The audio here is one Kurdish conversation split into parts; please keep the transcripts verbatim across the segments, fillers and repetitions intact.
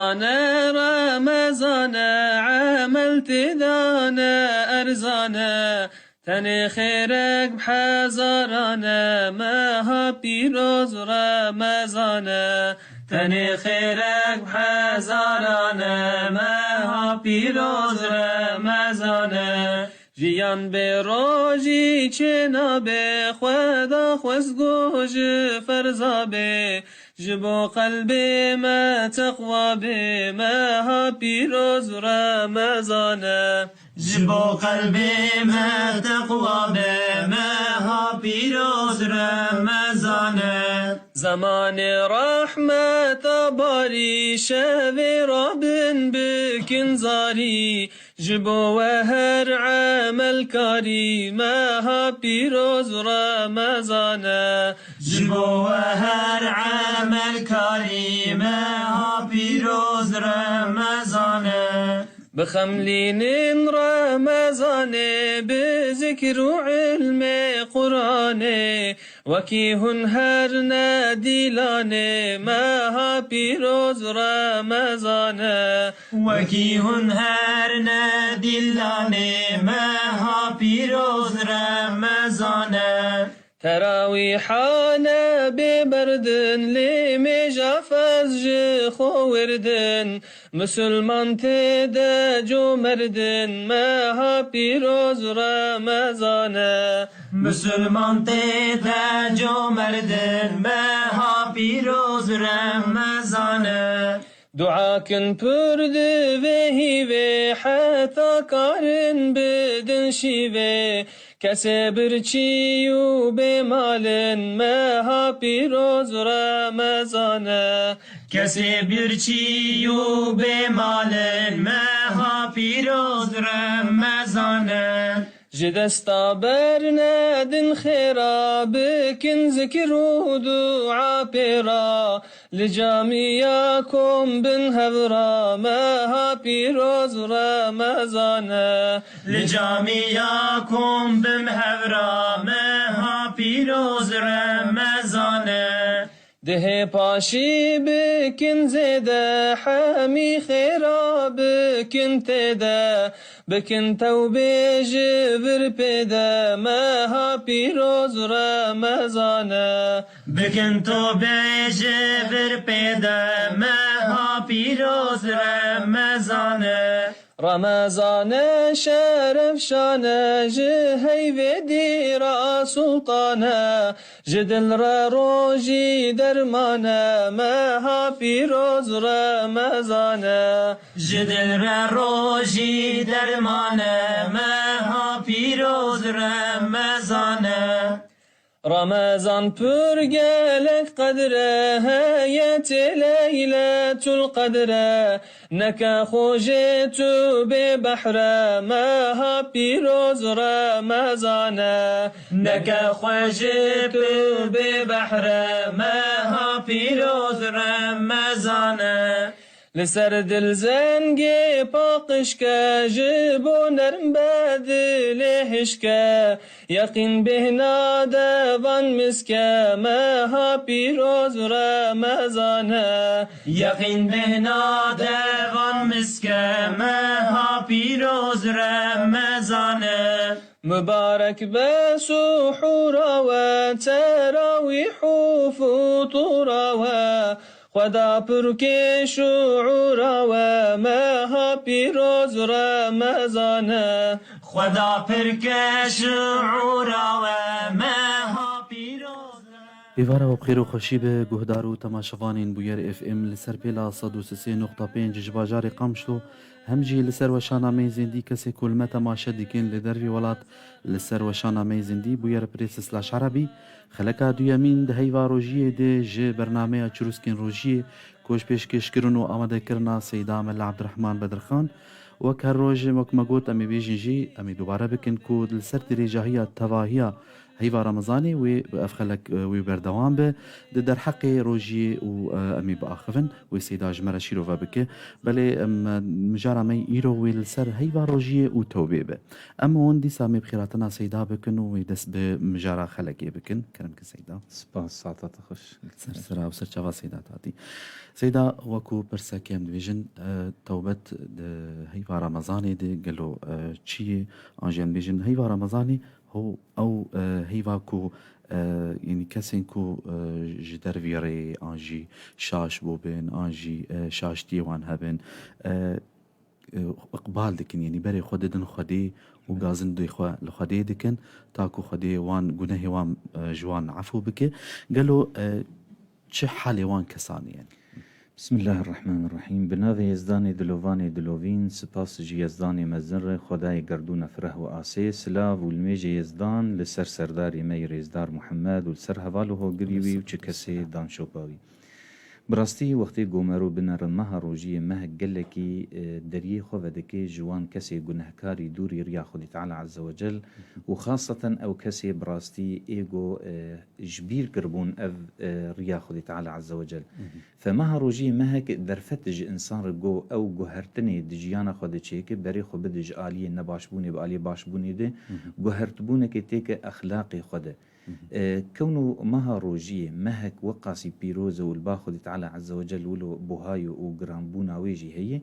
Remezane, Remezane, emel tê de ne erzane. Tenê xêrek bi hezaran e, meha pîroz Remezan e. Tenê xêrek bi hezaran e, meha pîroz Remezan e. Jiyan bê rojî çênabe, Xweda xwezgo ji ferza be. Ji bo qelbê me teqwa be, meha pîroz Remezan e. Ji bo qelbê me teqwa be, meha pîroz Remezan e. Zemanê rehmeta barî, şevê rabin bikin zarî. Ji bo we her emelkarî, meha pîroz Remezan e. Ji bo we her emelkarî, meha pîroz Remezan e. Bixemlînin Remezanê, bi zikr û ilmê Quranê. Wekî hûn her ne dîlanê, meha pîroz Remezan e. Wekî hûn her ne dîlanê, meha pîroz Remezan e. Terawîha ne bê berdin, lê mêja fez ji xwe wirdin. Misilman tê de comerdin, meha pîroz Remezan e. Misilman tê de comerdin, meha pîroz Remezan e. Dua kin pir di vê hîvê, heta karin bidin şîvê. Kesê birçî û bêmal in, meha pîroz Remezan e. Kesê birçî û bêmal in, meha pîroz Remezan e. Ji desta bernedin xêra, bikin zikir û dua pêra. Li camiya kom bin hevra, meha pîroz Remezan e. Li camiya kom bin hevra, meha pîroz Remezan e. Dihê paşî bikin zêde, hemî xêra bikin têde. Bikin tewbê ji vir pê de, meha pîroz Remezan e. Bikin tewbê ji vir pê de, meha pîroz Remezan e. Remezan e şeref şan e, ji heyvê dîra sultan e. Ji dil re rojî derman e, meha pîroz Remezan e. Ji dil re rojî derman e, meha pîroz Remezan e. Remezan pir gelek qedre, heye tê Leyletul Qedre. Neke xwe jê tu bê behre, meha pîroz Remezan e. Neke xwe jê tu bê behre, meha pîroz Remezan e. Li ser dil zengê paqij ke, ji bo nerm be dilê hişke. Yeqîn bêhna de van misk e, meha pîroz Remezan e. Yeqîn bêhna de van misk e, meha pîroz Remezan e. Mibarek be suhura we, terawîh û futûra we. Xweda pir kê şuûra we, meha pîroz Remezan e. Xweda pir kê şuûra we, meha pîroz Remezan e. Êvara we bi xêr û xweşî be, guhdar û temaşevanên Bûyer F M li ser pêla sed û sê nokta pênc ji bajarê Qamişlo, hem jî li ser weşana Meyzêndî kesê ku li me temaşe dikin li dervî welat, li ser weşana Meyzêndî Bûyer Press slash Erebî, xeleka duyemîn di heyva rojiyê de ji bernameya Çirûskên Rojiyê ku ji pêşkêşkirin û amadekirina Seyda Mela Ebdirehman Bedirxan, wek her roj, wek me got, em ê bêjin jî, em ê dubare bikin ku li ser dirêjahiya tevahiya Heyva Remezanê wê ev xelek, e, wê berdewam be. Di derheqê rojiyê û, e, em ê biaxivin, wê Seyda ji me re şîrove bike. Belê, em, e, mijara me îro wê li ser heyva rojiyê û tewbê be. Em û hûn dîsa em ê bi xêratina Seyda bikin û wê dest bi mijara xelekê bikin. Kerem ke Seyda. Spas, saeta te xweş. Ser sera û ser çava Seyda tatî. Seyda, wekû pirseke em dibêjin, e, tewbet di heyva Remezanê de gelo, e, çi ye? An jî em dibêjin heyva Remezanê ho-, ew, e, heyva ku, e, yanî kesên ku, e, ji dervî rê an jî şaş bûbin, an jî, e, şaştiyê wan hebin, e, e, iqbal dikin, yanî berê xwe didin Xwedê û gazin dê xwe li Xwedê dikin, ta ku Xwedê wan gunehê wan, e, ji wan efû bike. Gelo, e, çi halê wan kesan e yanî? Bismillahirrahmanirrahîm. Bi navê Yezdanê dilovanê dilovîn, spas ji Yezdanê mezin re, Xwedayê gerdûna fireh û asê, silav û limêjê Yezdan li ser serdarê me yê rêzdar Muhammed û li ser heval û hogirî wî û çi kesê danşopa wî. Bi rastî wextê ku mero binerin meha rojiyê mehek gelekî, e, deriyê xwe vedike ji wan kesê gunehkarî dûrî riya Xwedê Teala Azze ve Cel û xaseten ew kesê bi rastî ê ku, e, ji bîr kiribûn ev, e, riya Xwedê Teala Azze ve Cel. Fe meha rojiyê mehek derfet ji însan re ku ew guhertinê di jiyana xwe de çêke, berê xwe bide ji aliyê nebaşbûnê bi aliyê başbûnê de, guhertibûnekê têke exlaqê xwe de. E, kewno meha rojiyê mehek weqasî pîroz e û li ba Xwedê Teala Azze ve Cel wilo buha ye û giranbûna wê jî heye.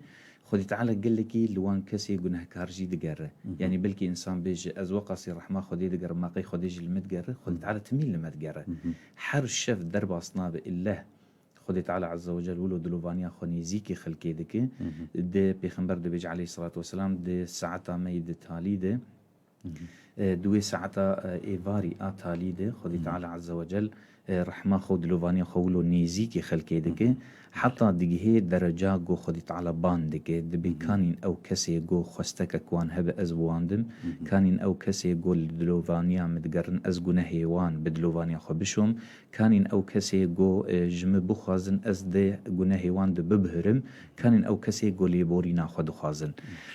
Xwedê Teala gelekî li wan kesê gunehkar jî digere. Yanî belkî însan bêje, ez weqasî rehma Xwedê digerim, ma qey Xwedê jî li min digere? Xwedê Teala timî li me digere. Her şev derbas nabe illeh. Xwedê Teala Azze ve Cel wilo dilovaniya xwe nêzîkî xelkê dike. Di Pêxember dibêje aleyhisselatu vesselam, di saeta me yê di talî de, e, di wê saeta, e, êvarî a talî de Xwedê Teala Azze ve Cel, e, rehma xwe û dilovaniya xwe wilo nêzîkî xelkê dike. Heta digihê dereca ku Xwedê Teala ban dike, dibê kanîn ew kesê ku xwestekek wan hebe ez bi wan dim, kanîn ew kesê ku li dilovaniya min digerin ez gunehê wan bi dilovaniya xwe bişom, kanîn ew kesê ku, e, ji min bixwazin ez di gunehê wan de bibhirim, kanîn ew kesê ku lêborîna xwe dixwazin.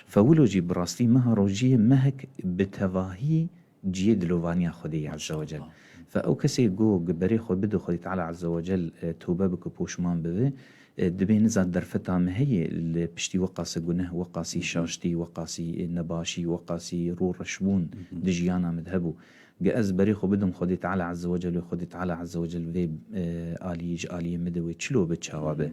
Fe wilo jî bi rastî meha rojiyê mehek bi tevahî cihê dilovaniya Xwedê ye Azze ve Cel. Fe ew kesê ku berê xwe bide Xwedê Teala Azze ve Cel, e, tobe bike, poşman bibe, e, dibê niza derfeta me heye li piştî weqasî guneh, weqasî şaştî, weqasî, e, nebaşî, weqasî rûreşbûn di jiyana min de hebû. Ge ez berê xwe bidim Xwedê Teala Azze ve Cel, Xwedê Teala Azze ve Cel vê, e, aliyê ji aliyê min de wê çilo be, çawa be?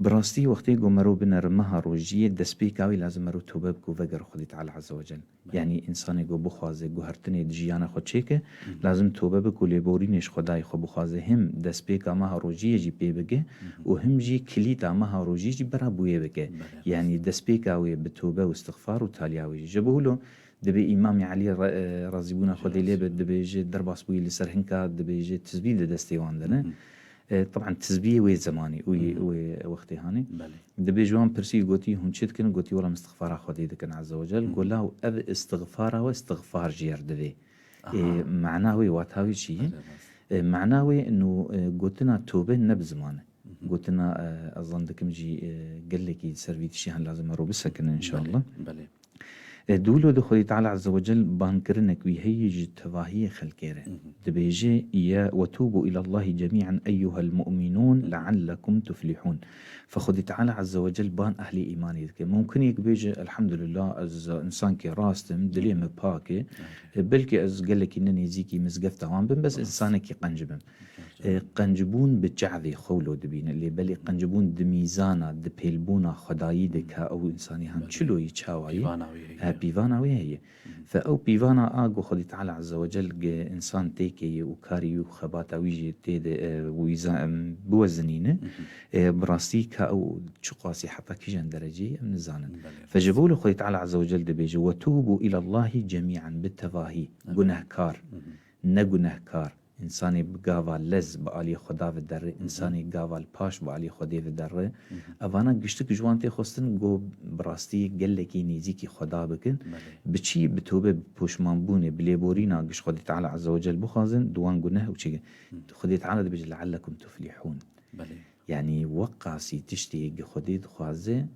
Bi rastî wextê ku mero binerin meha rojiyê, destpêka wî lazim mero tobe bike û vegere Xwedê Teala Azze ve Cel. Yanî însanê ku bixwaze guhertinê di jiyana xwe çêke, lazim tobe bike û lêborînê ji Xwedayê xwe bixwaze. Him destpêka meha rojiyê jî pê bike û him jî kilîta meha rojiyê jî bera bi wê bike. Yanî destpêka wê bi tobe û istixfar û taliya wê jî. Ji bo wilo Dibê Îmamê Elî re-, e, razîbûna Xwedê lê be, dibêje, derbas bûyî li ser hinka, dibêje, tizbî di destê wan de ne. E, teban tizbiyê wê zemanî û yê wê wextê hanê. Belê. Dibê ji wan pirsî, gotî, hûn çi dikin? Gotî, wela em istixfara Xwedê dikin Azze ve Cel. Go law ev istixfara we istixfar ji yer divê. E, mana wê, wata wê çi ye? E, mana wê nû, e, gotina tobe ne bi ziman e. Gotina, e, ez zan dikim jî, e, gelekî ser vî tiştî hen lazim e ro bisekinin înşallah. Belê, belê. E, di wilo de Xwedê Teala Azze ve Cel bankirinek wî heye ji tevahiyê xelkê re. Dibêje, "Ya ve tûbû îlallahî cemî'en eyyuhel mu'minûn leallekum tuflihûn." Fe Xwedê Teala Azze ve Cel ban ehlê îmanê dike. Mumkin yek bêje, "Elhamdulillah, ez însankê rast im, dilê min pak e. E, belkî ez gelekî ne nêzîkî mizgefta wan bim, bes însanekî qenc bim." E, qencbûn bi çavê xwe wilo dibîne, lê belê qencbûn di mîzana, di pêlbûna Xwedayî de ka ew însanî han çilo yî, çawa yî, pîvana wî heye. He, pîvana wî heye. Fe ew pîvana a ku Xwedî Teala Azze ve Cel ge însan têkê ye û karî wî û xebata wî jî tê de, e, wî za-, em, biwezinîne, e, bi rastî ka ew çiqasî heta kîjan dereceyê em nizanin. Belê. Fe ji bo li Xwedî Teala Azze ve Cel dibêje, "Ve tûbû îlallahî cemî'en", bi tevahî, gunehkar, ne gunehkar. Însanê bi gava lez bi aliyê Xweda ve derre, însanê gava li paş bi aliyê Xwedê ve derre. Evana giştik ji wan tê xwestin, go bi rastî gelekî nêzîkî Xweda bikin. Belê. Bi çi? Bi tobe, bi poşmanbûnê, bi lêborîna giş Xwedê Teala Azze ve Cel bixwazin, di wan guneh û çi. Xwedê Teala dibêje, "Leallekum tuflihûn." Belê. Yanî weqasî tiştê gi Xwedê dixwaze,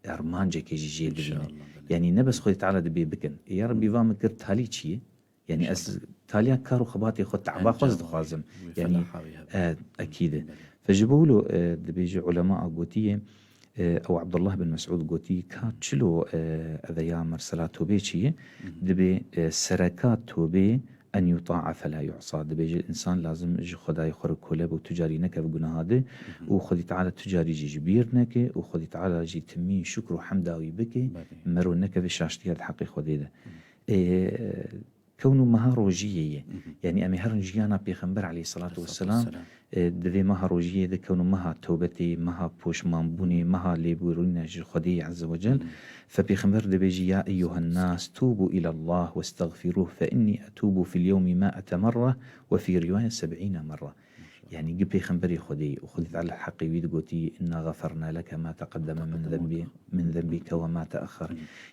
armancekê jî jê dibîne. Înşallah, belê. Yanî ne bes Xwedê Teala dibê bikin. Ê ya Rebbî, va min kir, talî çi ye? Yanî ez taliya kar û xebatê xwe, teba xwe ez dixwazim. Yanî, e, ekîd e. Fe ji bo wilo, e, dibêje ulema a gotiye, e, ew Abdullah bin Mes'ud gotî, ka çilo, e, eveya mersela tobê çi ye? Dibê, e, sereka tobê en yuta'a fela yu'sa. Dibêje însan lazim ji Xwedayê xwe re kole be û tu carî nekeve gunaha de û Xwedî Teala tu carî jî ji bîr neke û Xwedî Teala jî timî şukr û hemda wî bike, mero nekeve şaştiya di heqê Xwedê de. E, Kewn û meha rojiyê ye. Yanî em ê herin jiyana Pêxember aleyhisselatu vesselam, e, di vê meha rojiyê de kewn û meha tewbetê, meha poşmanbûnê, meha lêborîna ji Xwedê Azze ve Cel. Fe Pêxember dibêjî, "Ya eyyuhen nas, tubu ilallah westexfiruh fe inni etubu fil yewmi mi'ete merre ve fî riwaye seb'îne merre." Yanî gi Pêxemberê Xwedê û Xwedê Teala heqê wî digotî, "Inna xeferna leke ma teqeddeme min zenbî, min zenbîke ve ma teexxer."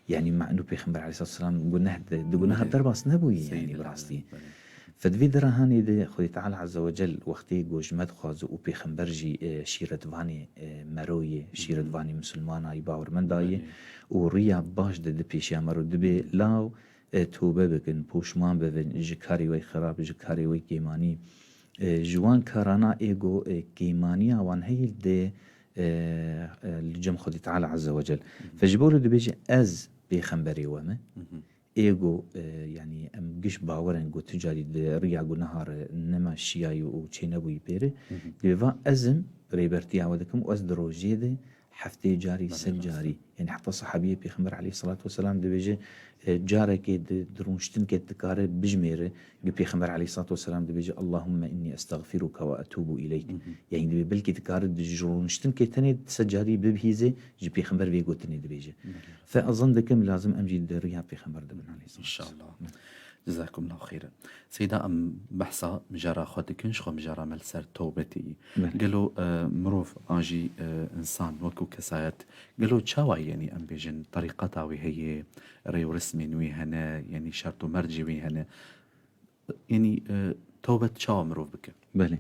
Yanî me-, û Pêxember aleyhisselatu vesselam guneh di, di guneha derbas nebûyî, yanî bi rastî. Fe di vî derahanê de Xwedê Teala Azze ve Cel wextê ku ji me dixwaze û Pêxember jî, e, şîretvanê, e, mero ye, şîretvanê misilmana yî bawermenda ye û riya baş de di pêşiya mero dibe law, e, tobe bikin, poşman bibin ji karê wê xirab, ji karê wê kêmanî. E, ji wan karana ê ku, e, kêmaniya wan heye de, e, e, li cem Xwedê Teala Azze ve Cel. Fe ji bo li dibêje, "Ez pêxemberê we me." Ê ku, e, yanî em giş bawer in ku tu carî di riya guneha re nema şiyayî û çênebûyî pê re. Divê va, "Ez im, rêbertiya we dikim û ez di rojê de heftê carî, sed carî." Yanî heta sahabiyê Pêxember aleyhisselatu vesselam dibêje, e, carekê di, di rûniştinkê dikare bijmêre, gi Pêxember aleyhisselatu vesselam dibêje, "Allahumme inni estexfiruke ve etubu ileyk." Yanî dibê belkî dikare di ji rûniştinkê tenê sed carî bibihîze, ji Pêxember vê gotinê dibêje. Fe ez zan dikim lazim em jî di riya Pêxember de bin aleyhisselatu vesselam. İnşallah. Cezakumullahu xeyran. Seyda, em behsa mijara xwe dikin, ji xwe mijara me li ser tewbetê yî. Belê. Gelo, e, mirov an jî, e, însan wekû kesayet, gelo çawa, yanî em bêjin, terîqeta wî heye, rê û resmên wî hene, yanî şert û mercê wî hene? Yanî, e, tewbet çawa mirov bike? Belê.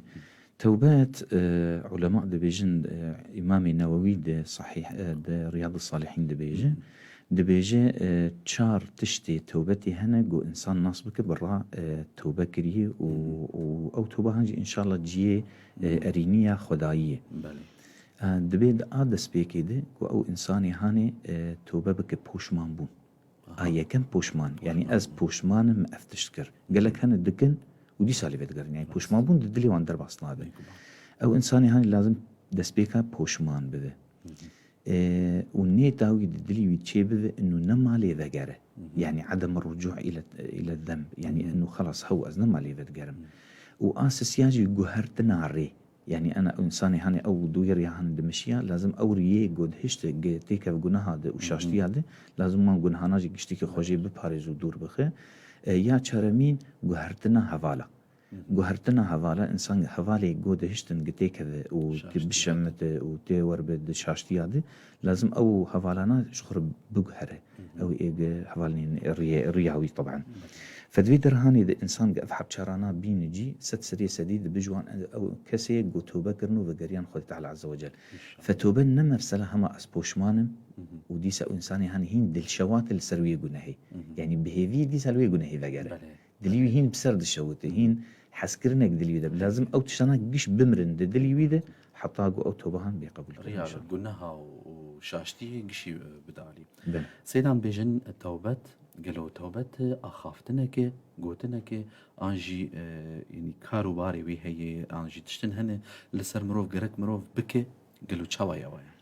Tewbet, e, ulema dibêjin, e, Îmamê Newewî di Sahîh, e, di Riyad-ı Salihîn dibêje. Dibêje, e, çar tiştê tewbetê hene ku însan nas bike bi ra, e, tewbe kiriye û, û ew tewbe han jî înşallah ciyê, e, erîniya Xwedayî ye. Belê. E, dibê di a destpêkê de ku ew însanê hanê, e, tewbe bike poşman bûn. A yekem poşman. Yanî ez poşman im, ev tişt kir. Gelek hene dikin û dîsa lê vedigerin. Yanî poşmanbûn di dilê wan derbas nabe. Ew însanê hanî lazim destpêka poşman bibe. E, û nêta wî di dilî wî çêbibe, inu nema lê vegere. Yanî edem rucu ile, ile zemb. Yanî inu xelas hew ez nema lê vedigerim. Û a sisiya jî guhertina rê. Yanî ena însanê hanê ew duyê riya hanê dimişiya, lazim ew riyê ku dihişte gi têkev guneha de û şaştiya de, lazim wan gunehana jî giştikî xwe jê biparêz û dûr bixe. E, ya çaremîn, guhertina hevala. Guhertina hevala, însan hevalê ku dihiştin gi têkeve û gi bişemite û tê wer bi di şaştiya de, lazim ew hevalana ji xwe re biguhere. Ew ê gi hevalên riyê, riya wî teben. Fe di vî derhanê de însan gi ev hepçarana bîne cî, sed serê sedî dibe ji wan ew kesê ye ku tobe kirin û vegeriyan Xwedê Teala Azze ve Cel. Fe tobe ne mersela hema ez poşman im û dîsa ew însanê hanê hîn dilşewate li ser wê gunehê. Yanî bi hêviyê dîsa li wê gunehê vegere. Dilî wî hîn bi ser dişewite, hîn hezkirinek dilî wî de. Lazim ew tiştana giş bimirin di dilî wî de, heta ku ew tobe han bê qebûl kirin. Riya, guneha û şaştiyê gişî, e, bide alî. Belê. Seydan bêjin, tewbet, gelo tewbet axaftineke, gotineke, an jî, e, yanî kar û barê wî heye, an jî tiştin hene li ser mirov gerek mirov bike, gelo çawa ye waya?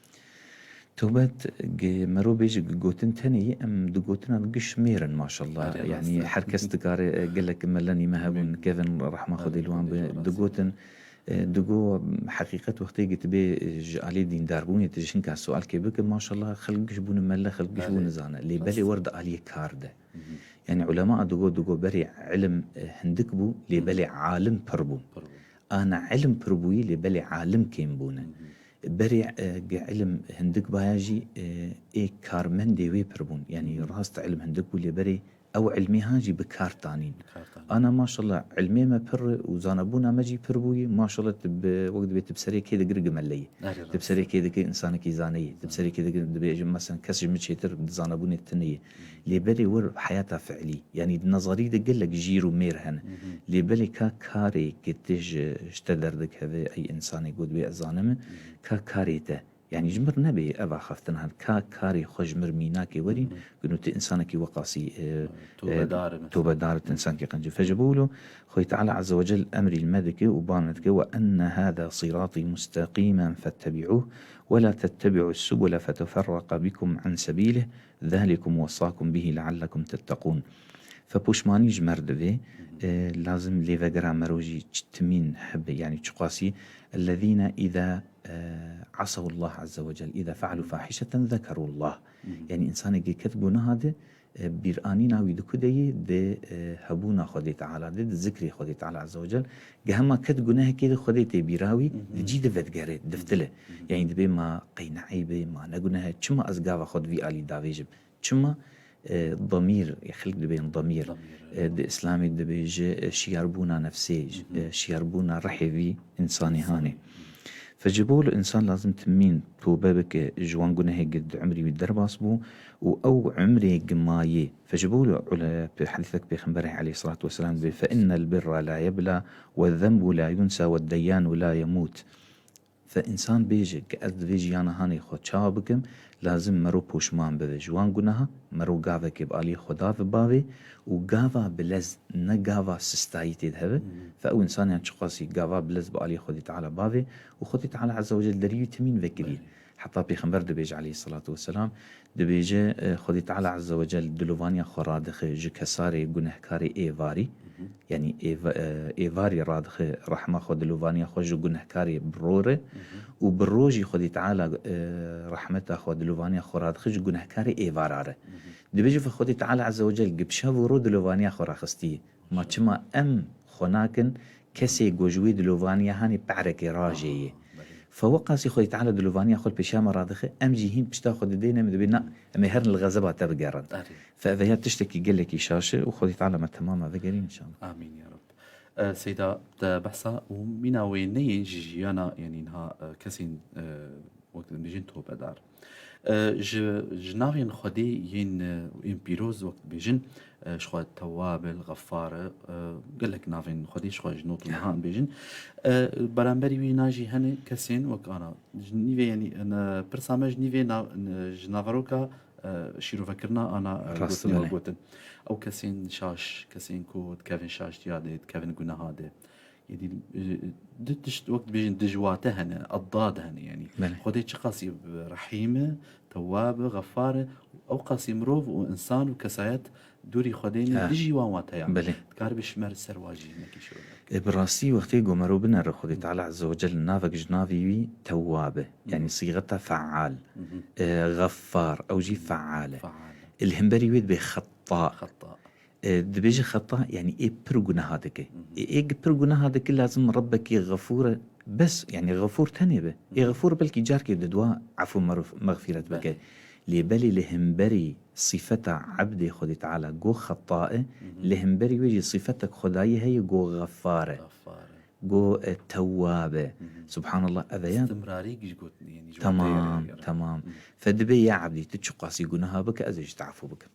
Tewbet, gi mero bêje gi gotin tenê ye, em di gotinan giş mêr in, maşallah. Yanî her kes dikare, e, gelek mele nîme hebûn, kevin rehma Xwedê li wan be, digotin, e, digo, heqîqet wextê gi tu bê, e, ji alî dîndarbûnê tu ji hinka sualkê bike, maşallah, xelk giş bûne mele, xelk giş bûne zane. Lê belê wer di aliyê kar de. Yanî ulema digo, digo berê ilim, e, hindik bû, lê belê alim pir bû. Ana ilim pir bûyî, lê belê alim kêm bûne. Berê, e, ge ilim hindik baya jî, e, ê karmendê wê pir bûn. Yanî rast ilim hindik bû, lê berê Ew ilmê han jî bi kar tanîn. Ana maşallah, ilmê me pir û zanebûna me jî pir bûyî. Maşallah, tu bi, wek dibê tu bi serê kê digir gimeleyî. Tu bi serê kê dikê insanekî zaneyî. Tu bi serê kê digir dibêjin, mesela, kes ji min çêtir di zanebûnê tune ye. Lê belê wir heyata fiilî, yanî di nezerî de gelek jîr û mêr hene. Lê belê ka karê ke tê ji, ji te derdikeve, ey insanê got bê ez zanim, ka karê te. Yanî ji mir nebê ev axaftin han, ka karê xwe ji mir mînakê werî, gino tu insanekî weqasî, e, Tobedar e, mesela. Tobedar, tu insanekî qencî. Fecibûlu, Xwedê Teala Azze ve Cel emrî li me dike û ban me dike, "Ve enne hâzâ sirâtî mustaqîmen fettebi'ûh, ve lâ tettebi'us subule feteferreqa bikum an sebîlih, zâlikum wessâkum bihî leallekum tetteqûn." Fe poşmanî ji mer divê, e, lazim lêvegera mero jî ç-, timîn hebe, yanî çiqasî, "Ellezîne îzâ, e, asawullah azze ve cel, îzâ fealû fahişeten zekerullah." Yanî insanekî ket gunaha de, e, bîranîna wî di ku de yê, di, e, hebûna Xwedê Teala de, di zikrê Xwedê Teala Azze ve Cel. Ge hema ket gunehekê de Xwedê tê bîra wî, di cî de vedigere, diftile. Yanî dibê ma qey ne eyb e, ma ne guneh e, çima ez gava xwe di vî alî davêjim? Çima, e, damîr, e, xelk dibên damîr, e, di Îslamê dibêje, e, şiyarbûna nefsê, e, şiyarbûna rihê vî însanê hanê. Fe ji bo li însan lazim timîn tobe bike ji wan gunehê gi di umrî wî derbas bû û ew umrê gi mayê. Fe ji bo li ule-, pe-, hedîsek Pêxemberê aleyhissalatu vesselam dibê, "Fe innel birra la yebla, ve zenbu la yunsa, ve deyyanu la yemût." Fe însan bêje ke ez divê jiyana hanê xwe çawa bikim, lazim mero poşman bibe ji wan gunaha, mero gavekê bi aliyê xwe da ve bavê û gava bilez, ne gava sistayî tê de hebe. Fe ew însan yan çiqasî gava bilez bi aliyê Xwedê Teala bavê û Xwedê Teala Azze ve Cel derî wî timîn vekirî. Heta Pêxember dibêje aleyhissalatu vesselam, dibêje, e, Xwedê Teala Azze ve Cel dilovaniya xwe radixe ji kesarê gunehkarê êvarî. Yanî êva-, e, êvarî radixe rehma xwe, dilovaniya xwe ji gunehkarê bi ro re û bi ro jî Xwedê Teala, e, rehmeta xwe, dilovaniya xwe radixe ji gunehkarê êvara re. Dibêje ve Xwedê Teala Azze ve Cel gi bi şev û ro dilovaniya xwe raxistiye. Ma çima em xwe nakin kesê ku ji wê dilovaniya hanê perekê rajê ye? Fe weqasî Xwedê Teala dilovaniya xwe li pêşiya me radixe, em jî hîn pişta xwe didêne, em dibê na, em ê herin li xezeba te bigerin. Fe ev ya tiştekî gelekî şaş e û Xwedê Teala me temama vegerî înşallah. Amîn ya Rab. E, Seyda, te behsa û mîna wêneyên ji jiyana, yanî niha, e, kesên, e, wek dibêjin tobedar. E, ji, ji navên Xwedê yên, e, yên pîroz wek dibêjin, e, ji xwe Tewwab e, Xeffar e, e, gelek navên Xwedê ji xwe ji not û nihan bêjin. E, beramberî wî na jî hene kesên wek ana. Ji nîvê, yanî, ne, pirsa me ji nîvê na-, ne, ji naveroka, e, şîrovekirina ana, e, Rast gotinê we bine. Gotin. Ew kesên şaş, kesên ku dikevin şaştiya de, dikevin guneha de. Yanî, e, du tişt wek dibêjin dijwate hene, eddad hene, yanî. Belê. Xwedê çiqasî rehîm e, tewwab e, xefar e, ew qasî mirov û însan û kesayet dûrî Xwedê ne, dijî wan wateyan. Belê. Dikaribe ji me li ser wa jî hinekî şirover? E, bi rastî wextê ku mero binere Xwedê Teala Azze ve Cel navek ji navê wî tewwab e. Yanî sîxeta feal. E, xefar, ew jî feal e. Feal e. Li hemberî wê dibê xetta. Xetta. E, dibêje xeta, yanî ê pir guneha dike. Ê, ê pir guneha dike, lazim Rebbekî xefûr e. Bes, yanî xefûr tenê be. Ê xefûr belkî carkê di dua efû meruf-, mexfîret bike. Lê belê li hemberî sîfeta ebdê Xwedê Teala go xeta e, li hemberî wê jî sîfetek Xwedayî heye go xefar e. Xefar e. Go, e, tewwab e. Subhanallah, ev ya. Istimrarî giş gotin, yanî ji Temam, wextê re. Temam. Fe dibê ya ebdî, tu çiqasî guneha bike, ez ê ji te efû bikim.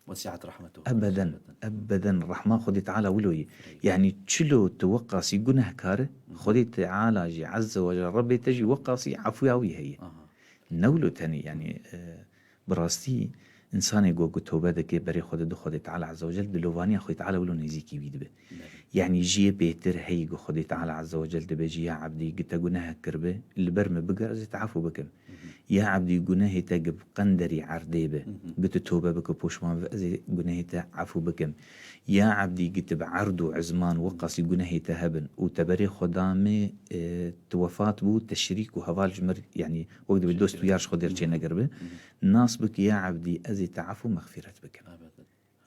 Wesi'et rahmetuhu. Ebeden, ebeden rehma Xwedê Teala wilo ye. Yanî çilo tu weqasî gunehkar e, Xwedê Teala jî Azze ve Celle, Rebbê te jî weqasî efûya wî heye. Aha. Ne wilo tenê, yanî, e, bi rastî însanê ku, ku tobe dike, berê xwe dide Xwedê Teala Azze ve Celle, dilovaniya Xwedê Teala wilo nêzîkî wî dibe. Belê. Yanî jiyê bêtir heyî ku Xwedê Teala Azze ve Celle dibêjî, ya ebdî, gi te gunehek kiribe, li ber min bigere, ez ê te efû bikim. Ya ebdî, gunehê te gi bi qenderî erdê be, gi tu tobe bike, poşman be, ez ê gunehê te efû bikim. Ya ebdî, gi tu bi erd û ezman weqasî gunehê te hebin û te berê xwe da min, e, tu wefat bû, te şirîk û heval ji mir, yanî wek dibê dost û yar ji xwe dêr çê nekiribe. Nas bike, ya ebdî, ez ê te efû mexfîret bikim.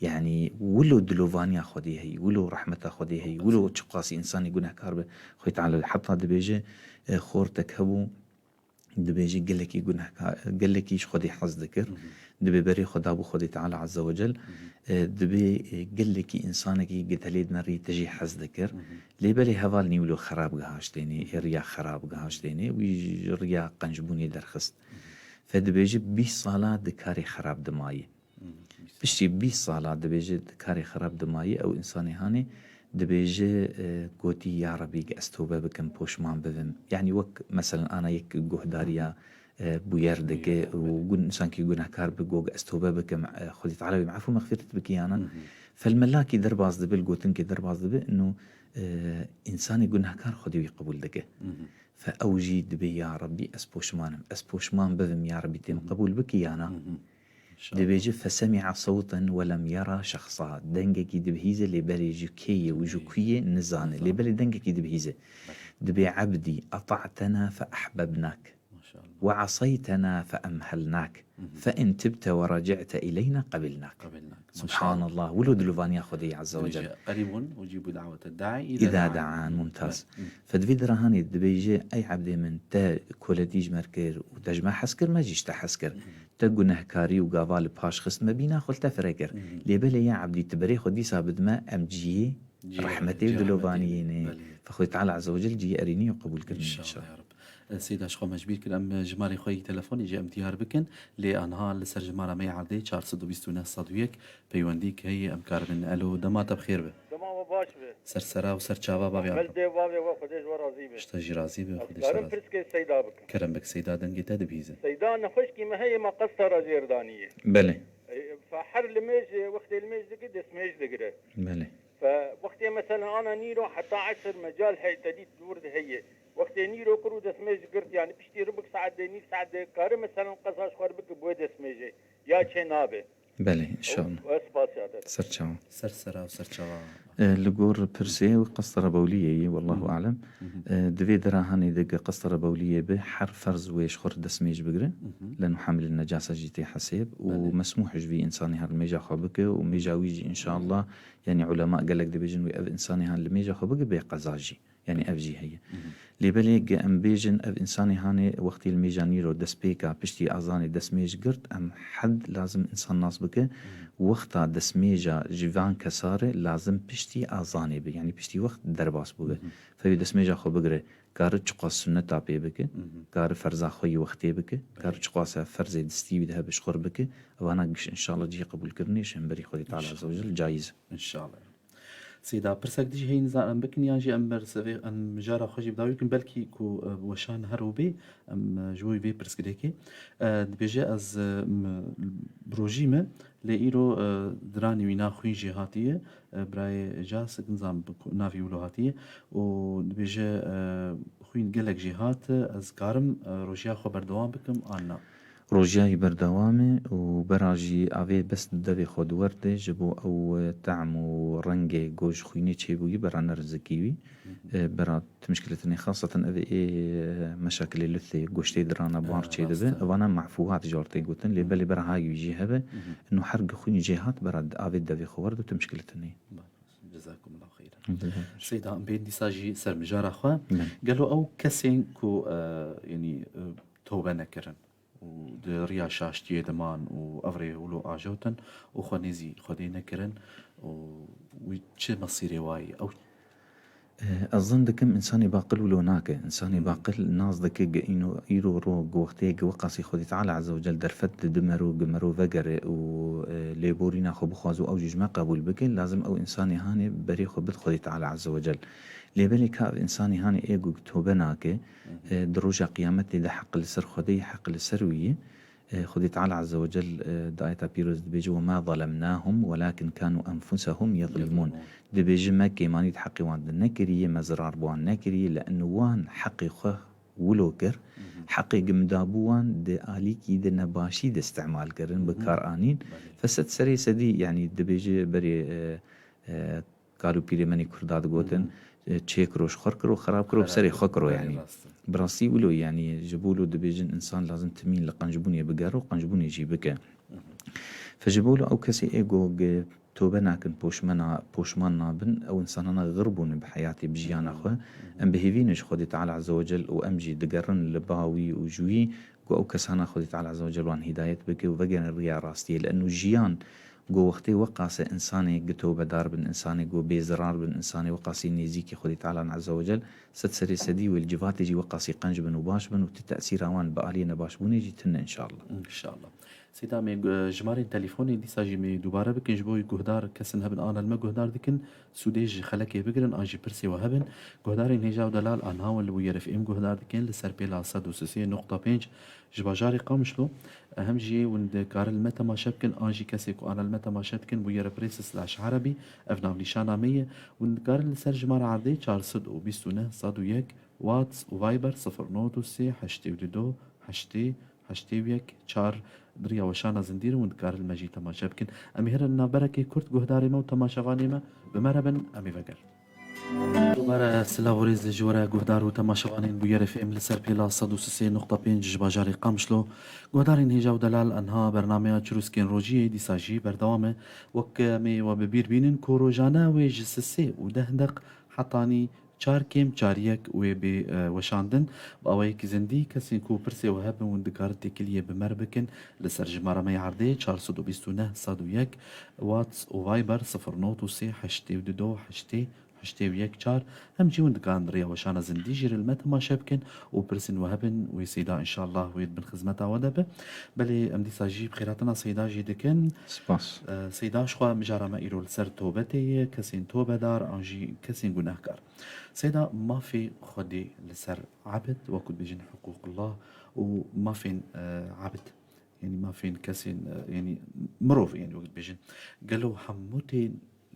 Yanî wilo dilovaniya Xwedê heyî, wilo rehmeta Xwedê heyî, wilo çiqasî însanî gunehkar be, Xwedê Teala heta dibêje, e, xortek hebû, dibêje gelekî gunehkar, gelekî ji Xwedê hez dikir. Dibê berê xwe dabû Xwedê Teala Azze ve Cel. E, dibê, e, gelekî însanekî gi telê dinirî tijî hez dikir. Lê belê heval nî wilo xerab gihaştênê, ê riya xerab gihaştênê, wî ji riya qencbûnê derxist. Fe dibêje bîst sala di karê xerab dimayî. Piştî bîst sala dibêje di karê xerab dimayî, ew însanê hanê dibêje, e, gotî, "Ya Rebî, ez tobe bikim, poşman bibim." Yanî wek meselen ana yek guhdariya, e, bûyer dike û gun-, însankî gunehkar bi, got, "Ez tobe bikim, e, Xwedî Teala wî efû mexfîret bike yana." Fel melakî derbas dibe, li gotinkê derbas dibe, ino, e, însanê gunehkar Xwedî wî qebûl dike. Fe ew jî dibê, "Ya Rebî, ez poşman im, ez poşman bibim, ya Rebî, têm qebûl bikî yana." Dibêje, "Fesemi'a sewten ve lem yera şexsa." Dengekî dibihîze, lê belê ji kê ye û ji ku ye nizane. Lê belê dengekî dibihîze. Dibê, "Ebdî, eta'tena fe ehbebnak. Ve aseytena fe emhelnak. Fe in tibte ve reci'te ileyna qebilnak." Subhanallah. Wilo dilovaniya Xwedê Azze ve Cel. Qerîbun ucîbu da'wete da'i îza da'an. Mumtaz. Fe di vî dirahanê dibêje, "Ey ebdê min, te koletî ji me kir û te ji me hez kir, me jî ji te hez kir. Te gunehkarî û gava li paş xist me bîna xwe li te fire kir. Lê belê ya ebdî, tu berê xwe dîsa bidime, em cihê rehmetê û dilovaniyê ne." Fe Xwedê Teala Azze ve Cel cihê erênî û qebûlkirinê inşallah. E, Seyda, ji xwe me ji bîr kir, em jimarê xwe yî telefonê jî em diyar bikin. Lê anha li ser jimara me yê erdê çar sed û bîst û neh sed û yek peywendî ki heye, em karibin. Elo, dema te bi xêr be. Dema we baş be. Ser sera û ser çava bavê Ahmed. Dê bavê we, Xwedê ji we razî be. Ji te jî razî be, Xwedê ji te razî be. Kerem bik Seyda, dengê te dibihîze. Seyda, nexweşkî me heye, me qesta re jêr daniye. Belê. E, fe her limêj, wextê limêj dike, destmêj digire. Belê. Fe wextê mesela ana nîro heta esr mecal hey te dît dûr de heye. Wextê nîro kir û destmêj girt, yani piştî rubik saet de, nîv saet de kare mesela qeza ji xwe re bike bo wê destmêjê. Ya çê nabe. Belê, inşallah. Ew, ez spasiya te. Ser çawa. Ser sera û ser çawa. E, li gor pirsê û qestara bewliyê yî, wallahu alem. E, di vê dira hanê de qestara bewliyê bi her ferz wê ji xwe re destmêj bigire. Leno hamilin necasa jî tê hesêb û mesmûh ji vî însanê her mêja xwe bike û mêja wî jî inşallah, yani ulema gelek dibêjin wê ev însanê han li mêja xwe bike bê qeza jî. Yani ev jî heye. Lê belê ge em bêjin ev însanê hanê wextê li mêja nîro destpêka piştî azanê destmêj girt, em hed lazim însan nas bike, wexta destmêja ji van kesa re lazim piştî azanê be. Yani piştî wext derbas bûbe. Fe wê destmêja xwe bigire, kare çiqas sunneta pê bike, kare ferza xwe yî wextê bike, kare çiqas e ferzê distî wî de hebe ji xwe re bike, evana giş inşallah cihê qebûlkirinê ji hemberî Xwedê Teala Azze ve Celle cayîz e. İnşallah. Seyda, pirsek dijî heyî nizan em bikin yan jî em bersivê, em mijara xwe jî bi dawî bikin, belkî ku, e, weşan her û bê, em, e, ji bo vê pirsgirêkê. E, dibêje ez, e, m-, bi rojî me, lê îro, e, diranî wîna xwîn jê hatiye, e, birayê Jasik nizan bi ku-, navî wilo hatiye û dibêje, e, xwîn gelek jê hat, ez karim, e, rojiya xwe berdewam bikim an na? Rojiya wî berdewam e û bera jî avê bes di devê xwe di werte ji bo ew, e, tehm û rengê ku ji xwînê çêbûyî bera nerizikî wî. E, bera ti mişkiletinê xaseten ev ê, e, meşakilê lutê goştê dirana bar çêdibe. Evana mehfûhat ji wî tê gotin. Lê belê bera hay wî jî hebe. Ino her gi xwîn jê hat bera avê devê xwe werde ti mişkiletinê. Cezakumullah xeyran. Seyda, em bên dîsa jî ser mijara xwe. Gelo ew kesên ku, e, yanî, e, tewbe nekirin û di riya şaştiyê de man û ev rê wilo ajotin û xwe nêzî Xwedê nekirin û wî çi mesîrê wayî? Ew, e, ez zan dikim însanê baqil wilo nake. Însanê baqil nas dike ge îno, îro ro ge wextê ge weqasî Xwedê Teala Azze ve Cel derfet dide mero, ge mero vegere û, e, lêborîna xwe bixwaze û ew jî ji me qebûl bike, lazim ew însanê hanê berê xwe bid Xwedê Teala Azze ve Cel. Lê belê ka ev însanê hanê ê ku tobe nake, e, di roja qiyametê de heq li ser Xwedê ye, heq li ser wî ye. E, Xwedê Teala Azze ve Cel, e, di ayeta pîroz dibêje, "Ve ma zalemnahum welakin kanu enfusahum yezlimûn." Dibêje, "Me kêmanî di heqê wan de nekiriye, me zirar bi wan nekiriye, li eno wan heqê xwe wilo kir. Heqê ge min dabû wan di alîkî de nebaşî de îstimal kirin, bi kar anîn." Fe sed serê sedî, yanî dibêje berê, e, e, Kal û pîrê me nî Kurda digotin, e, çêkiro ji xwe kiro, xerab kiro, bi serê xwe kiro yanî. Bi rastî wilo yanî, ji bo wilo dibêjin însan lazim timîn li qencbûnê bigere û qencbûnê jî bike. Fe ji bo wilo ew kesê ê ku ge tobe nakin, poşmena-, poşman nabin, ew insanana xir bûne bi heyatê, bi jiyana xwe. Em bi hêvî ne ji Xwedê Teala Azze ve Cel û em jî digerin li ba wî û ji wî ku ew kesana Xwedê Teala Azze ve Cel wan hîdayet bike û vegerin riya rastiyê. Li eno jiyan ku wextê weqase insanê gi tobedar bin, insanê ku bêzirar bin, insanê weqasî nêzîkî Xwedê Teala Azze ve Cel, sed serê sedî wê li civatê jî weqasî qenc bin û baş bin û ti tesîra wan bi aliyê nebaşbûnê jî tune, înşallah. Înşallah. Seyda, me, e, jimarên telefonê dîsa jî me dubare bikin ji bo guhdar, kesin hebin ana li me guhdar dikin, sûdê ji xelekê bigirin, an jî pirsê we hebin. Guhdarên hêja û delal, anha we li Bûyer F M guhdar dikin, li ser pêla sed û sê nokta pênc ji bajarê Qamişlo. Em jî hûn dikarin li me temaşe bikin, an jî kesê ku ana li me temaşe dikin, Bûyer Press slash Erebî, ev navnîşana me ye. Hûn dikarin li ser jimara erdê çar sed û bîst û neh sed û yek, WhatsApp û Viber sifir not û sê heştê û du heştê heştê û yek çar, di riya weşana zindî re hûn dikarin li me jî temaşe bikin. Em ê herin navberekê kurt guhdarê me û temaşevanê me bi me re bin, em ê vegerin. Dubare silav û rêz ji we re guhdar û temaşevanên Bûyer F M li ser pêla sed û sê nokta pênc ji bajarê Qamişlo. Guhdarên hêja û delal, anha bernameya Çirûskên Rojiyê dîsa jî berdewam e. Wek em ê we bi bîr bînin ku rojane wê ji sisê û deh deq hetanî çar kêm çar yek wê bê, e, weşandin. Bi awayekî zindî, kesên ku pirsê we hebin, hûn dikarin têkiliyê bi me re bikin li ser jimara me ya erdê çar sed û bîst û neh sed û yek, WhatsApp û Viber sifir not û sê heştê û du heştê heştê û yek çar. Hem jî hûn dikarin di riya weşana zindî jî re li me temaşe bikin û pirsên we hebin, wê Seyda înşallah wê di bin xizmeta we de be. Belê em dîsa jî bi xêratina Seyda jî dikin. Spas. E, Seyda, ji xwe mijara me îro li ser tobetê ye, kesên tobedar an jî kesên gunehkar. Seyda, mafê Xwedê li ser ebid, wekû dibêjin hiqûqullah û mafên, e, ebid, yanî mafên kesên, e, yanî mirov, yanî wekû dibêjin, gelo hemû tên,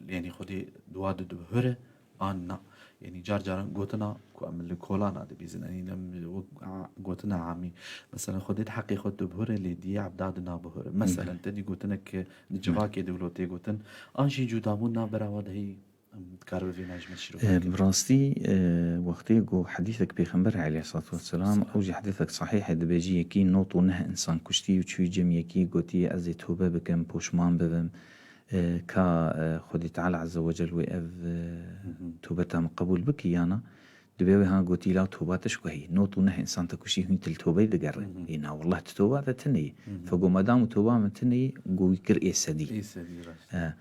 yanî Xwedê di wa de dibihore an na? Yanî car caran gotina ku em li kolana dibîzin, yanî em wek a-, gotina amî, mesela Xwedê di heqê xwe dibihore, lê di yê ebda de nabihore. Mesela, te dî gotinek di civakê de wilo tê gotin, an jî cudabûn navbera wa de heyî? Em dikarin bi vê najmê şîrove bikin. Bi rastî, e, wextê ku hedîsek Pêxember aleyhissalatu vesselam, ew jî hedîsek sahîh e, dibêjî yekî nod û neh insan kuştî û çûyî cem yekî gotî, "Ez ê tobe bikim, poşman bibim." E, ka, e, Xwedî Teala Azze ve Cel wê ev, e, tobeta min qebûl bike ya na? Dibê wê ha gotî, "La toba te ji ku heye? Nod û neh insan te kuştî, hûn tu li tobeyê digerin." Ê na, wallah tu toba te tune ye. Fe go, madam û toba min tune ye, go wî kir ê sedî. Ê sedî, rast. E,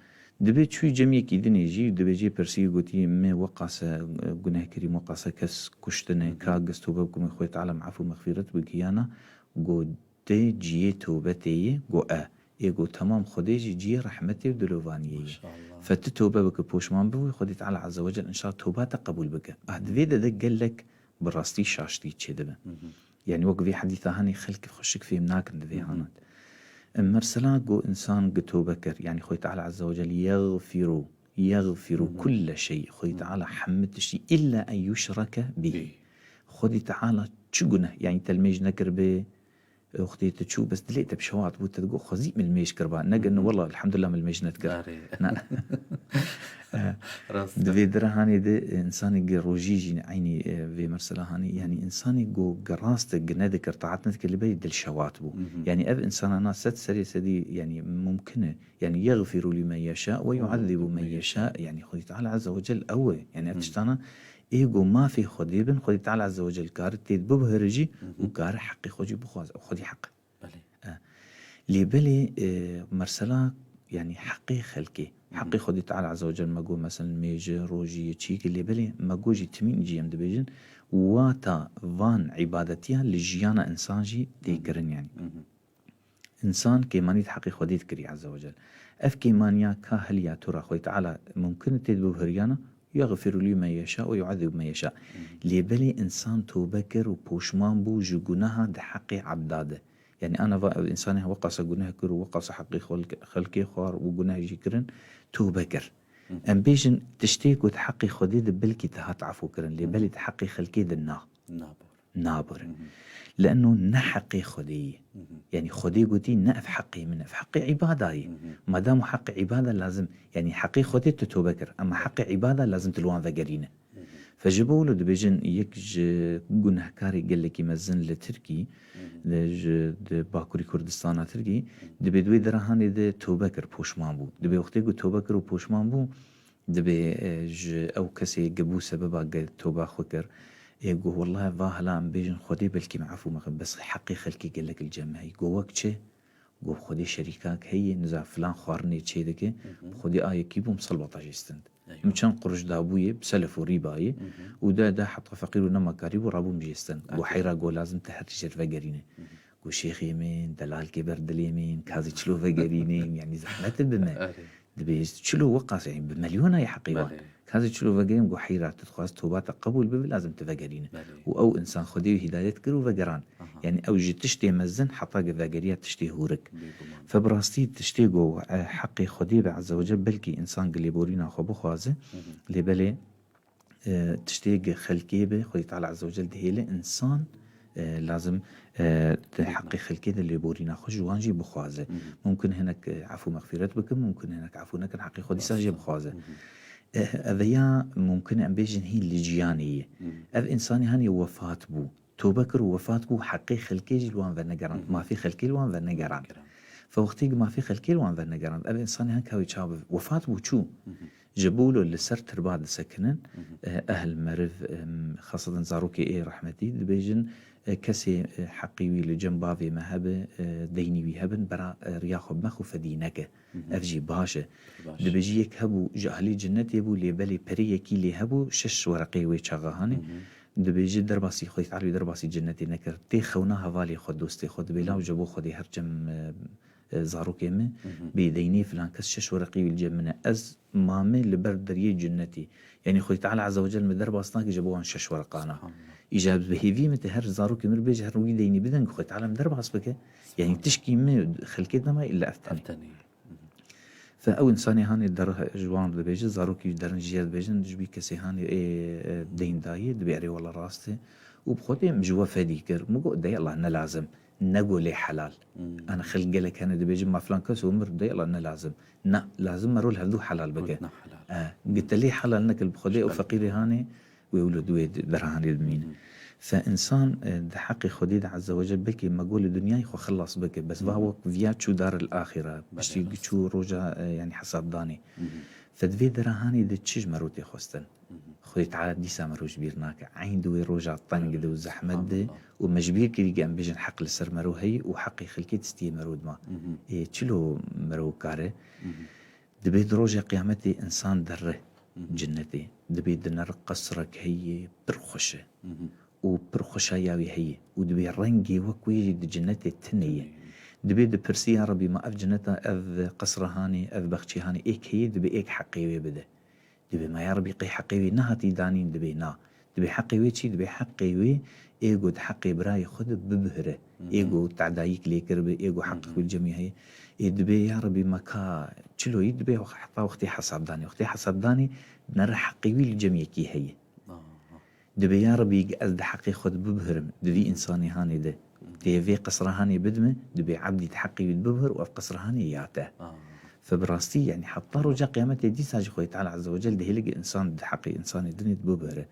Dibê çûyî cem yekî dinê jî, dibê jê pirsî, gotî, "Me weqase, e, guneh kirî, weqase kes kuştine, ka giz tobe bikim, Xwedê Teala min efû mexfîret bike ya na?" Go, "Te ciyê tobetê yê?" Go, "E." Ê go, "Temam, Xwedê jî ciyê rehmetê û dilovaniyê ye. Maşallah. Fe tu tobe bike, poşman bibî, Xwedê Teala Azze ve Cel înşallah toba te qebûl bike." Ah, di vê de de gelek bi rastî şaştî çêdibe. Yanî wek vê hedîsa hanê xelk xweşik fêm nakin di vê hana de. Em mesela ku însan gi tobe kir, yanî Xwedê Teala Azze ve Cel yexfiru, yexfiru kulle şey. Xwedê Teala hemû tiştî, illa en yuşrake bî. Bî. Xwedê Teala çi guneh, yanî te li mêj nekiribe, wextê tu çû, bes dilê te bi şewat bû, te digot, "Xwezî min li mêj kiriba." Negin, "Wela, elhamdulillah, min li mêj nedikir." Arê. Na. Rast. Di vê dire hanê de, e, însanê gi rojî jî eynî, e, vê mesela hanê, yanî însanê go gi rast e gi nedikir, taat nedikir, li berî dil şewat bû. Yanî ev însana na sed serê sedî, yanî mumkin e. Yanî yexfiru lîmen yeşa ve yuazzibu men yeşa. Yanî Xwedî Teala Azze ve Cel ew e. Yanî ev tiştana ê go mafê Xwedê bin, Xwedî Teala Azze ve Cel kare tê bibihire jî û kare heqê xwe jî bixwaze. Xwedî heq. Belê. E, lê belê, e, mesela, yanî heqê xelkê, heqê Xwedê Teala Azze ve Cel me got, mesela, mêje, rojî, çîkê, lê belê me got jî timîn jî em dibêjin, wata van îbadetiya li jiyana însan jî tê kirin, yanî. Însan kêmanî di heqê Xwedê dikirî Azze ve Cel. Ev kêmaniya ka heliya tu ra Xwedê Teala mumkin e tê bibihiriyana, yexfiru lî men yeşa ve yuazzibu men yeşa. Lê belê însan tobe kir û poşman bû ji guneha di heqê ebda de. Yanî ana va ev însanê weqasa guneh kir û weqasa heqê xelk-, xelkê xwar û guneh jî kirin, tobe kir. Em bêjin tiştê ku di heqê Xwedê de belkî te hat efû kirin, lê belê di heqê xelkê de na. Nabor. Nabor. Li eno ne heqê Xwedê ye. Yanî Xwedê gotî, ne ev heqê min, ev heqê îbada ye. Madam û heqê îbada lazim, yanî heqê Xwedê tu tobe kir, ema heqê îbada lazim tu li wan vegerîne. Fe ji bo wilo dibêjin yek ji gunehkarê gelekî mezin li Tirkî, li ji, di Bakurî Kurdistana Tirkî, dibê di wê dera hanê de tobe kir, poşman bû. Dibê wextê ku tobe kir û poşman bû, dibê, e, ji ew kesê ge bû sebeba ge toba xwe kir. Ê got, "Wellahî va hela em bêjin Xwedê belkî me efû mixin, bes heqê xelkê gelek li cem me heye." Got, "Wek çi?" Got, "Xwedê şerîkak heye, niza filan xwarinê çê dike, bi Xwedê a yekî bû, min salbata jê stend. Min çend quruş dabûyê, bi selef û rîbayê, û de, de heta feqîr û nema karî bû, rabû min jê stend." Got, "Heyra," got, "lazim te her tişt vegerîne." Got, "Şêxê min, delalkê ber dilê min, ka ez ê çilo vegerînim, yanî zehmet e bi me." Dibê çilo weqas, yanî bi milyona ye heqê wan. "Ka ez ê çilo vegerînim?" Got, "Heyra, tu dixwaz toba te qebûl bibe, lazim tu vegerîne." Û ew însan Xwedê wî hîdayet kir û vegeran. Yanî ew ji tiştê mezin heta ge vegeriya tiştê hûrik. Fe bi rastî tiştê ku, e, heqê Xwedê be Ezze ve Cel, belkî însan gi lêborîna xwe bixwaze, lê belê, e, tiştê gi xelkê be, Xwedê Teala Ezze ve Cel dihêle însan, e, lazim, e, di heqê xelkê de lêborîna xwe ji wan jî bixwaze. Mumkin hinek, e, efû mexfîret bikin, mumkin hinek efû nekin, heqê xwe dîsa jê bixwaze. E, ev ya mumkin em bêjin hîn li jiyanê ye. Ev însanê hanê wefat bû. Tobe kir û wefat bû, heqê xelkê jî li wan venegerand, mafê xelkê li wan venegerand. Fe wextê ku mafê xelkê li wan venegerand, ev însanê hin ka wê çawa bibe? Wefat bû, çû. Ji bo wilo li ser tirba disekinin, eh, ehl meriv, em, xaseten zarokê ê rehmetî dibêjin, eh, kesê, eh, heqî wî li cem bavê me hebe, eh, deynî wî hebin, bera, eh, riya xwe bime xwe fedî neke. Ev jî baş e. Dibêjî yek hebû ji ahlî cinnetê bû, lê belê perê yekî lê hebû, şeş wereqê wê çaxa hanê. Dibêje derbasî Xwedê Teala wî derbasî cennetê nekir. Tê xewna hevalê xwe, dostê xwe, dibê law ji bo Xwedê her çem, e, e, zarokê min, bêdeynê filan kes şeş wereqî wî li cem min e. Ez mame li ber deriyê cennetê. Yanî Xwedê Teala Azze ve Cel min derbas nake ji bo wan şeş wereqana. Îja bi hêvî min tê her zarokê min bêje her wî deynî bidin ku Xwedê Teala min derbas bike. Yanî tişkî min xelkê dema illa ev tenê. Fe ew însanê hanê der ji wan dibêje, zarokî derin jê dibêjin, ji bî kesê hanê ê, e, deyn dayê, dibê erê wela rast e. Û bi Xwedê min ji we fedî kir. Min got, "De yela ne lazim. Ne got lê helal." Ana xelk gelek hene dibêjin, "Ma filan kes û mir, de yela ne lazim." Na, lazim mero li hevdû helal bike. E, gi te lê helal nekir bi Xwedê û feqîrê hanê, wê wilo di wê di-, derahanê dimîne. Fe însan, e, di heqê Xwedê de Azze ve Cel belkî me got li dinyayê xwe xilas bike, bes va wek viya çû daril axira, piştî çû roja, e, yanî hesabdanê. Fe di vê derahanê de çi ji me ro tê xwestin? Xwedê Teala dîsa me ro ji bîr nake. Eyn di wê roja teng de û zehmet de û me ji bîr kirî em bêjin heq li ser me ro heye û heqê xelkê distiyê me ro dima. Ê, çilo me ro kare? Dibê di roja qiyametê însan derre cinnetê. Dibê di ner qesrek heye, pir xweş e. Û pir xweşaya wî heye. Û dibê rengê wek wê jî di cinnetê tune ye. Dibê dipirsî, "Ya Rebî, ma ev cinneta, ev qesra hanê, ev bexçê hanê, êk heye?" Dibê, "Êk heqê wê bide." Dibê, "Ma ya Rebî, qey heqê wê nehatî danîn?" Dibê, "Na." Dibê, "Heqê wê çi?" Dibê, "Heqê wê ê ku di heqê birayê xwe de bibihire. Ê ku tedayîk lê kiribe, ê ku heq xwe li cem wî heye." Ê dibê, "Ya Rebî, me ka çiloyî?" Dibê, "Heta wextê hesabdanê." Wextê hesabdanê nere heqê wî li cem yekî heye. Dibê, "Ya Rebî, ez di heqê xwe de bibihirim, di vî însanê hanê de. Tê vê qesra hanê bidime, dibê ebdî di heqê wî de bibihir û ev qesra hanê ya te." Fe bi rastî, yanî heta roja qiyametê dîsa jî Xwedê Teala Azze ve Cel dihêle gi însan di heqê însanê dinê de bibihire.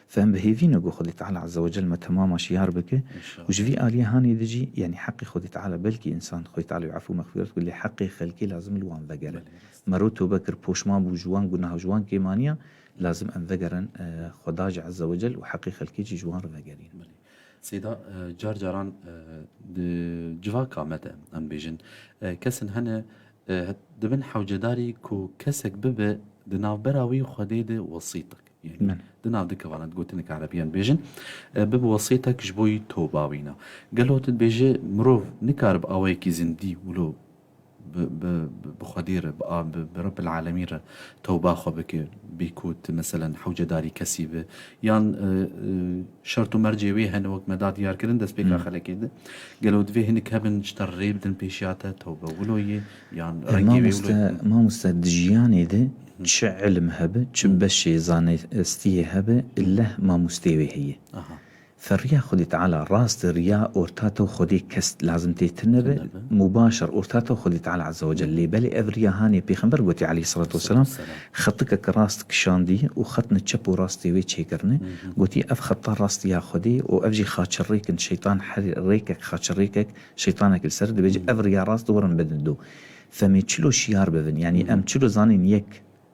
Fe em bi hêvî ne ku Xwedê Teala Azze ve Cel me temama şiyar bike. Û ji vî aliyê hanê de jî, yanî heqê Xwedê Teala, belkî însan Xwedê Teala wî efû mexfîret ku, lê heqê xelkê lazim li wan vegere. Mero tobe kir, poşman bû ji wan gunaha, ji wan kêmaniya, lazim em vegerin, e, Xweda jî Azze ve Cel û heqê xelkê jî ji wan re vegerîn. Belê. Seyda, e, car caran, e, di civaka me de, em bêjin, e, kesin hene, e, het-, dibin hewcedarî ku kesek bibe di navbera wî Xwedê de wesîtek. Yanî di nav dikevana, di gotinek erebî em bêjin, e, bibe wesîtek ji bo yî toba wîna. Gelo tu dibêje mirov nikaribe awayekî zindî wilo bi, bi, bi, bi Xwedê re, bi, a, bi, bi Rebbil Alemîn re tewba xwe bike, bê ku tu meselen hewcedarî kesî bi, yan, e, e, şert û mercê wê hene wek me da diyar kirin destpêka xelekê de. Gelo divê hinek hebin ji te rê bidin pêşiya te, tewbe wilo ye, yan E, rengê wê wilo ye? Mamoste, mamoste, di jiyanê de çi ilim hebe, çi beşê zanistiyê hebe, illeh mamostê wê heye. Aha. Fe riya Xwedê Teala rast, riya orta te û Xwedê kes lazim tê tune be, Tune be. Mubaşer orta te û Xwedê Teala Azze ve Celle. Lê belê ev riya hanê Pêxember gotî aleyhissalatu vesselam, Selam. Xetikek rast kişandî û xetine çep û rastê wê çêkirine. Hı hı. Gotî, ev xeta rast ya Xwedê û ev jî xaçirêk in, şeytan her rêkek, xaçirêkek, şeytanek li ser dibêje, Hı. ev riya rast werin bidin do. Femê çilo şiyar bibin, yanî Hı hı. em çilo zanîn yek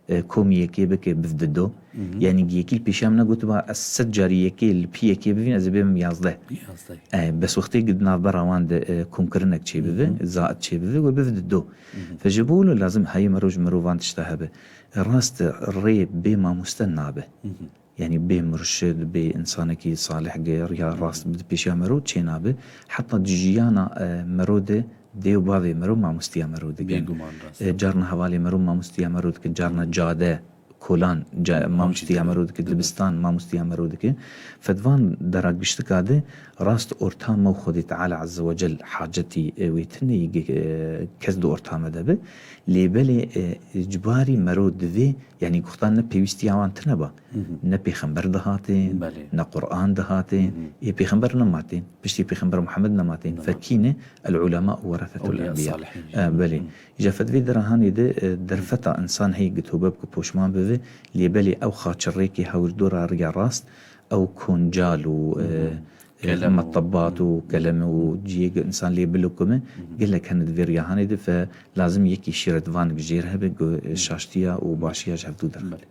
e, komî yekê bike bivdi do. Hı hı. Yanî yekî li pêşiya min negotiba ez sed carî yekê li pî yekê bivîn, ez ê bêbim yazdeh. Yazdeh. E, bes wextê di navbera wan de, e, komkirinek çêbibe, Hı hı. zaet çêbibe, we bivdi do. Hı hı. Fe ji bo wilo lazim heyî mero ji mero van tişta hebe. Rast rê bê mamoste nabe. Hı hı. Yanî bê murşid, bê insanekî salih ge riya rast bi pêşiya mero çênabe. Heta di jiyana, e, mero de dê û bavê mero mamostiya mero dikin. Bêguman rast. E, carna hevalê mero mamostiya mero dikin, carna cade, kolan, ca-, mamostiya mero dikin, dibistan mamostiya mero dikin. Fe di van dera giştika de rast orta me û Xwedê Teala Azze ve Cel hacetî, e, wê tune yî ge-, e, kes di orta me de be. Lê belê, e, icbarî mero divê, yanî guhtan ne pêwîstiya wan tune ba. Hı hı. Ne pêxember dihatên, Belê. ne Quran dihatên. Hı hı. Ê pêxember nematên. Piştî pêxember Muhammed nematên. Nematên. Fekîne el ulema weresetul Ewliya enbiya. Salihin. E, belê. Hı. Îja fedvê derahanê de, e, derfeta insan heyî gi tobe bike poşman bibe. Lê belê ew xaçirêkê hewir dora riya rast, ew koncal û, e, Hı hı. e, Kelem û metebat û Hı hı. keleme û ciyê gi insan lê bilukime, Hı hı. gelek hene di vê riya hanê de fe lazim yekî şîret van gi jêr hebe, gu, e, Hı. şaştiya û başiya ji hevdû derxe. Belê.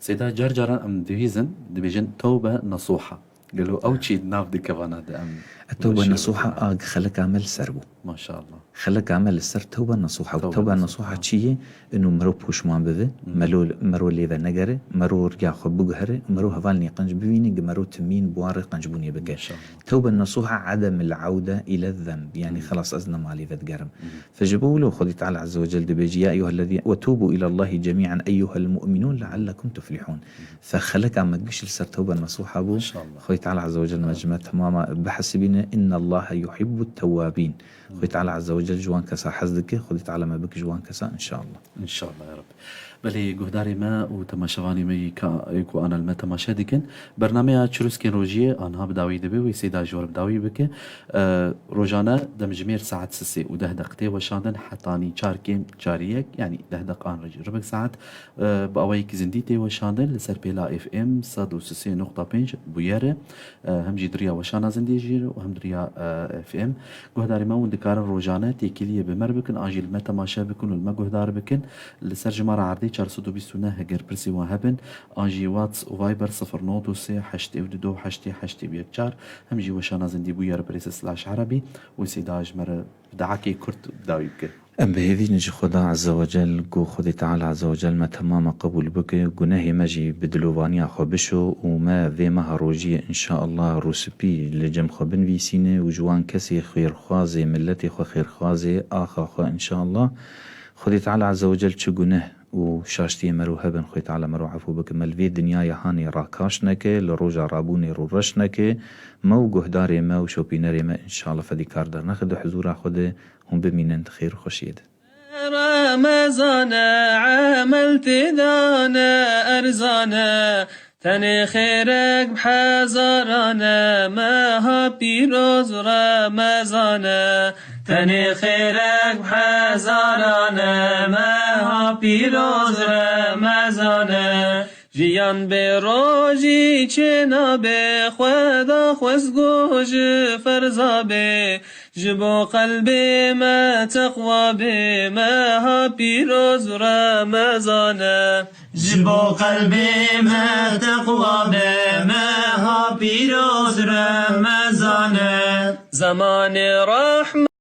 Seyda, car caran em dibihîzin, dibêjin tewbe nesuha. Gelo ew çi nav dike vana de em E, tewbe nesuha a xeleka me li ser bû. Maşallah. Xeleka me li ser tewbe nesuha. Tewbe Tewbe nesuha. nesuha çi ye? Inu mero poşman bibe, Hı. melo-, mero lê ve negere, mero riya xwe biguhere, mero hevalnê qenc bivîne, gi mero timîn buwarê qencbûnê bike. Maşallah. Tewbe nesuha adem el awde ile zenb. Yani Hı. xelas ez nema lê ve digerim. Hı. Fe ji bo wilo Xwedî Teala Azze ve Cel dibêjî, "Ya eyyuhellezî-, ve tûbû îlallahî cemî'en eyyuhellmu'minûn leallekum tuflihûn." Fe xeleka me giş li ser tewbe nesuha bû. Maşallah. Xwedî Teala Azze ve Cel me Amin. ji me temama bihesibîne. "Innallaha yuhibbut tewwabîn." Xwedî Teala Azze ve Cel ji wan kesa hez dike. Xwedî Teala me bike ji wan kesa, înşallah. Înşallah ya Rabbi. Belê guhdarê me û temaşevanê me yî ka, ê ku ana li me temaşe dikin, bernameya Çirûskên Rojiyê anha bi dawî dibe, wê Seyda ji we re bi dawî bike. E, rojane demjimêr saet sisê û deh deq tê weşandin, hetanî çar kêm çariyek, yanî deh deqan re jî ribik saet, e, bi awayekî zindî tê weşandin li ser pêla F M sed û sisê nuqta pênc Bûyer e, e, hem jî di riya weşana zindî jî û hem di riya, e, F M. Guhdarê me hûn dikarin rojane têkiliyê bi me re bikin, an jî li me temaşe bikin û li me guhdar bikin. Li ser jimara erdê çar sed û bîst û neh eger pirsê wan hebin, an jî Whats û Viber sifir nod û sê heştê û du heştê heştê û yek çar, hem jî weşana zindî Bûyer Birêse slash Erebî û Seyda ji me re bi dehekê kurt bi dawî bike. Em bi hêvî ne ji Xweda Azze ve Cel, ku Xwedê Teala Azze ve Cel me temama qebûl bike, gunehê me jî bi dilovaniya xwe bişo û me vê meha rojiyê înşaallah rûspî li cem xwe binivîsîne û ji wan kesê xêrxwazê, miletê xwe xêrxwazê, axa xwe înşaallah. Xwedê Teala Azze ve Cel çi guneh û şaştiyê mero hebin, Xwedê Teala mero efû bike, me li vê dinyayê hanê rakaş neke, li roja rabûnê rûreş neke, me û guhdarê me û şopînerê me înşallah fedîkar dernexe di huzûra Xwedê, hûn bimînin di xêr û xweşiyê de. Remezan e, emel tê de ne erzan e, tenê xêrek bi hezaran e, meha pîroz Remezan e. Tenê xêrek bi hezaran e, meha pîroz Remezan e. Jiyan bê rojî çênabe, Xweda xwezgo ji ferza bê. Ji bo qelbê me teqwa bê, meha pîroz Remezan e. Ji bo qelbê me teqwa be, meha pîroz Remezan e. Zemanê rehmet